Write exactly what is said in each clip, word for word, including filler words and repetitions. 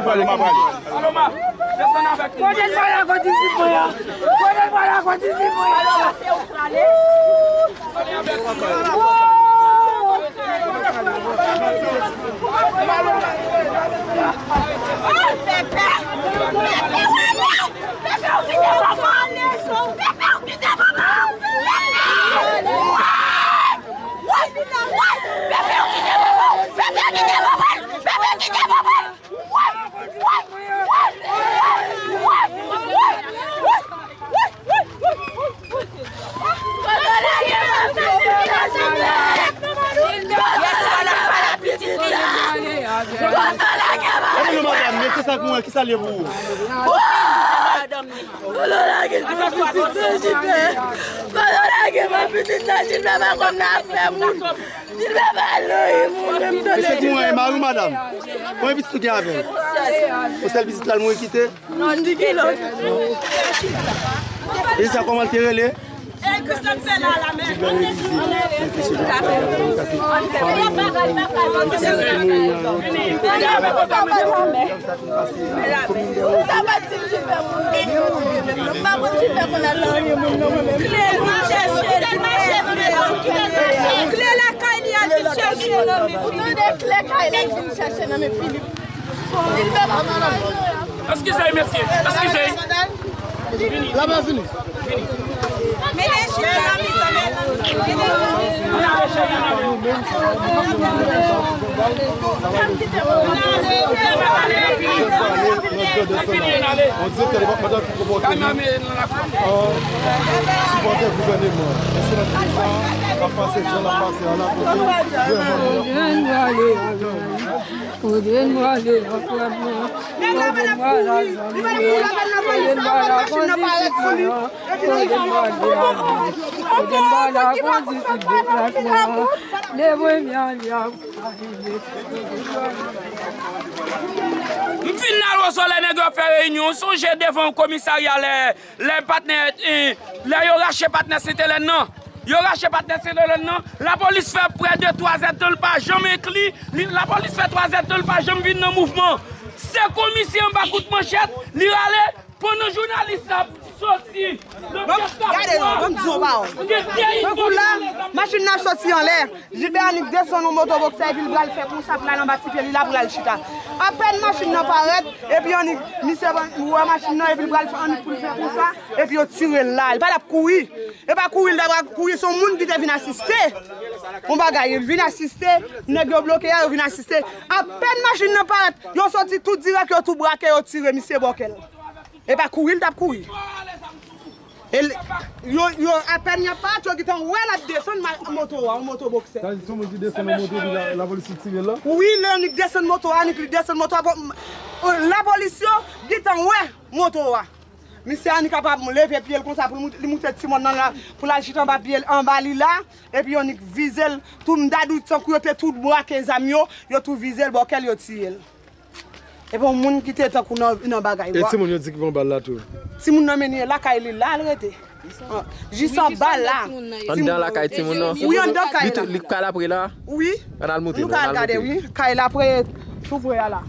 Paloma, Paloma. Paloma, desann avèk nou. Kote l pral ak disip mwen an? Kote l pral ak disip mwen an? Epi nou, madanm, men se sa k mwen, ki sa l ye pou ou? Mesye, ki mwen, e mari w, madanm? Konbyen pitit ou gen avè l? Yon sèl pitit la l mouri kite? Non, di ki lòt. E sa kòman l te rele? Kle lakay li al vin chèche nan men. Ou tande kle kay la vin chèche nan men Filip. Eskize, mesye. Eskize. Vini. Vini. Vini. Sipòtè gouvèneman. Èske nan peyi sa, n ap pase jan n ap pase an la kote gouvèneman? Kote nou ale, frè mwen? Kote nou ale, zanmi mwen? Kote nou ale, kondisip mwen? Kote nou ale, kondisip deplasman? Lè premye an li a. M fin nan Lwozò, lè nèg yo fè reyinyon, sonje devan komisarya lè, lè patnè, eh, lè yo rache patnè Sentelèn nan. Yo rache patnè Sentelèn nan. Lapolis fè prè de twa zèdtan l pa janm enkli. Li, lapolis fè twa zèdtan l pa janm vin nan mouvman. Se komisè anba kout manchèt, li rale pandan jounalis la ap soti nan Gade non, ban m di w yon pawòl. Tankou la, machin nan ap soti anlè. Gilbert annik desann yon moto boksè epi l pral fè konsa pou l al anba ti pye li la pou l al chita. Apèn machin nan parèt, epi annik misye wè machin nan epi l pral fè annik pou l fè konsa, epi yo tire l la. Li pa t ap kouri. E pa kouri l ta pral kouri, se yon moun ki te vin asiste. Yon bagay, li vin asiste, nèg yo bloke a, yo vin asiste. Apèn machin nan parèt, yo soti tou dirèk, yo tou brake, yo tire misye bò kè l. E pa kouri l t ap kouri. E l, yo, yo, apèn y ap parèt, yo gentan wè l ap desann ma-, moto a, yon moto boksè. Sa di se yon moun ki desann yon moto, epi la, lapolis ki tire l la? Wi, lè annik desann moto a, annik li desann moto a, bon, m, lapolis yo gentan wè moto a. Misye annik ap leve pye l konsa pou l moute, li moute timoun nan la, pou l al chita anba pye l, anba li la, epi yo annik vize l, tou m ta di w tankou yo te tou brake zam yo, yo tou vize l bò kè l, yo tiye l. Epi yon moun ki te tankou nan, nan bagay. E timoun yo di ki pran bal la tou? Timoun nan mennen lakay li la, l rete. An, jis anba la. Anndan lakay timoun nan? Wi, anndan kay la. Li kay la pre la? Wi. Ann al moute. Nou ka al gade, wi. Kay la pre tou pre a la.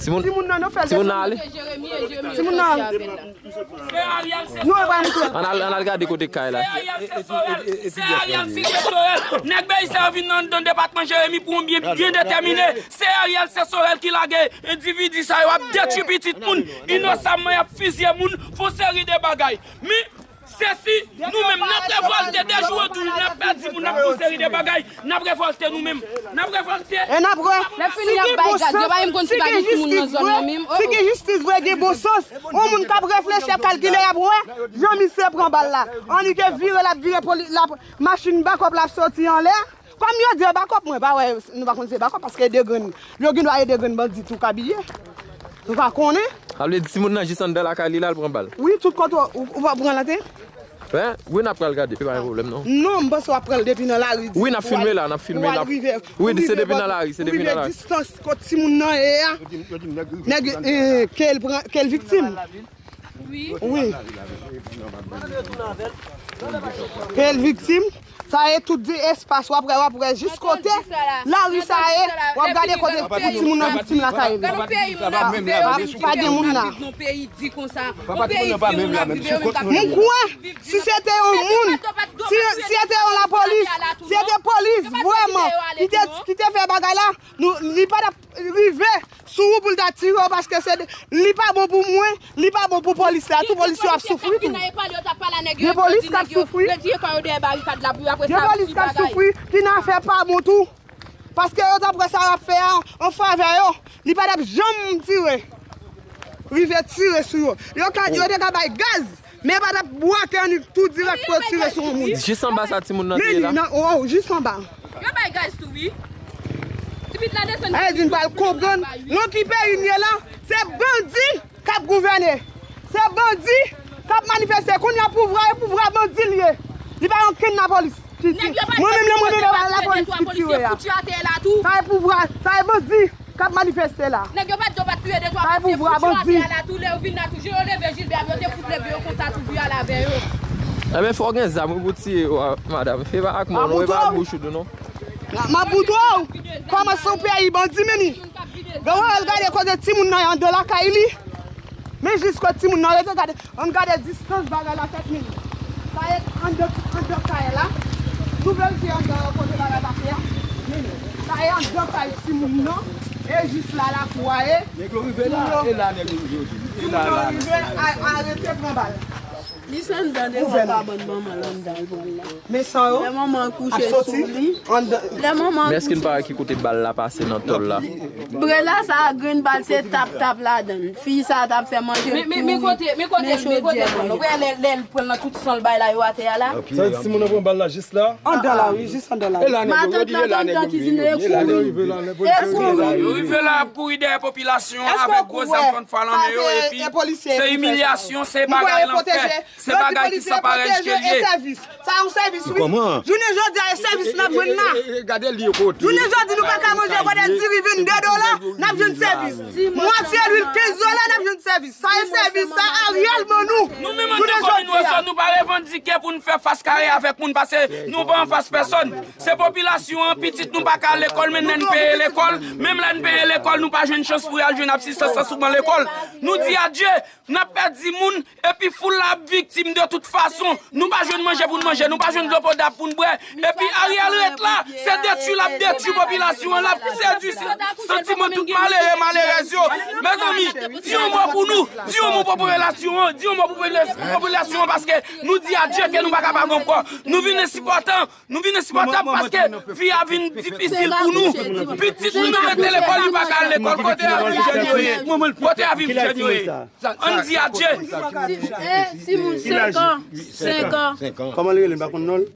Timoun, timoun nan, nou fè l desann. Timoun nan ale? Timoun nan. Se Ariel, se Sorel. Ann al, ann al gade kote kay la. Se Ariel, se Sorel. Se Ariel, se Sorel. Nèg Belize yo vin nan, nan depatman Jeremi pou yon byen byen detèmine. Se Ariel, se Sorel ki lage endividi sa yo ap detwi pitit moun. Inosamman y ap fizye moun, fè yon seri de bagay. Men, se si nou menm n ap revòlte de jou an jou, n ap pèdi moun, n ap fè yon seri de bagay. N ap revòlte nou menm. N ap revòlte. E n ap wè. Lè fini y ap bay gad. Yo pa menm konn si pa gen timoun nan zòn nan menm. Si gen jistis vre, gen bon sans. Yon moun k ap reflechi, ap kalkile, y ap wè jan misye pran bal la. Annik vire, l ap vire, poli-, l ap, machin bakòp la ap soti anlè. Kòm yo di e bakòp, mwen pa wè, nou pa konn se bakòp, paske e de grenn. Yo gen dwa e de grenn bandi tou k abiye. Nou pa konnen. Sa vle di timoun nan jis anndan lakay li la, l pran bal. Wi, tout kote ou, ou pa pran la te. Wi, n ap pral gade, se pa yon pwoblèm non. Non, m panse w ap pran l depi nan lari. Wi, n ap filme la, n ap filme la. Wi, se depi nan lari, se depi nan lari. Distans kot timoun nan ye a. Nèg, eh, ke l pran, ke l viktim. Wi. Wi. Ke l viktim, sa ye tout di espas, w ap wè, w ap wè jis kote lari sa ye, w ap gade kote pou timoun nan viktim lakay li. Pa, pa, pa gen moun la. M kwè, si se te yon moun, si, si se te yon lapolis, si se te polis vrèman, ki te, ki te fè bagay la, nou, li pa t ap rive sou ou pou l ta tire w, paske se de, li pa bon pou mwen, li pa bon pou polis la tou, polis yo ap soufri tou. Gen polis k ap soufri. Gen polis k ap soufri, ki nan afè pa bon tou. Paske yo t ap wè sa y ap fè a an favè yo, li pa t ap janm tire. Rive tire sou yo. Yo ka, yo te ka bay gaz, men yo pa t ap bwake annik tou dirèk pou yo tire sou yon moun. Jis anba sa timoun nan te ye la? Men li nan, oh, jis anba. Yo bay gaz tou wi. Tibit la desann. Ayè di n pral konprann nan ki peyi n ye la. Se bandi k ap gouvène. Se bandi k ap manifeste. Kounye a pouvwa e pouvwa bandi l ye. Li pa gen okenn lapolis ki tire. Mwen menm lè mwen menm e pa lapolis ki tire a. Sa e pouvwa, sa e bandi k ap manifeste la. Nèg yo pa t, yo pa t touye de twa polisye, fouti yo atè a la tou, lè yo vin la tou, jan yo leve Jilbè a, yo te fout leve yo konsa tou pou y al avè yo. Enben, fò w gen zam wi pou tiye yo a, madanm. Se pa ak mòn non, e pa ak bouch ou tou non. M ap bout ou. Kòman se yon peyi bandi, men ni. Gade, gade kote timoun nan ye anndan lakay li. Men jis kote timoun nan rete, gade. Ann gade distans bagay la fèt, men sa ye anndan, anndan kay la. Nou verifye anndan kote bagay pase a. Men sa ye anndan kay timoun nan. E jis la lakou a ye. Nèg yo rive la, e la nèg yo rive yo di. E la, la. Timoun nan rive, a, arete pran bal. Li se anndan devan kabann manman l anndan l pran l la. Men san yo ap soti anndan. Lè manman an kouche sou li. Men èske n pa wè ki kote bal la pase nan tòl la? Brela sa a grenn bal se tap tap ladan l. Fi sa a t ap fè manje l pouri. Men, men, men kote, men kote, men kote l pran l. Ou wè lè, lè l pran l nan tout san l bay la yo atè a la. Sa di timoun nan pran bal la jis la? Anndan la wi, jis anndan la. E la nèg yo di, e la nèg yo rive. E la nèg yo rive la, nèg yo rive la. Yo rive la, y ap kouri dèyè popilasyon an avèk gwo zam fann fwa nan men yo, epi se imilyasyon, se bagay lanfè. Se bagay ki san parèy ke l ye. Sa yon sèvis, wi. Jounen jodi a, e sèvis n ap jwenn la. Gade li yo kote. Jounen jodi, nou pa ka manje, gade diri vennde dola, n ap jwenn sèvis. Mwatye lwil kenz dola, n ap jwenn sèvis. Sa e sèvis sa Ariel ban nou. Nou menm anndan komin Wòsò, nou pa revandike pou n fè fas kare avèk moun, paske nou pa anfas pèsòn. Se popilasyon an, pitit nou pa ka al lekòl, men lè n peye lekòl, menm lè n peye lekòl, nou pa jwenn chans pou y al jwenn asistans lan sou ban lekòl. Nou di adye. N ap pèdi moun, epi foul la ap viktim de tout fason. Nou pa jwenn manje pou n manje, nou pa jwenn dlo potap pou n bwè. Epi Ariel ret la, se detwi l ap detwi popilasyon an, l ap sedui santiman tout malere, malerèz yo. Mezanmi, di yon mo pou nou, di yon mo pou popilasyon an, di yon mo pou popilasyon an, paske nou di adye ke nou pa kapab ankò. Nou vin ensipòtan. Nou vin ensipòtab paske vi a vin difisil pou nou. Pitit nou nan rete lekòl, li pa ka al lekòl. Kote avi jèn yo ye? Kote avi jèn yo ye? Ann di adye. Timoun senk an, senk an. Kòman li rele? M pa konn non l.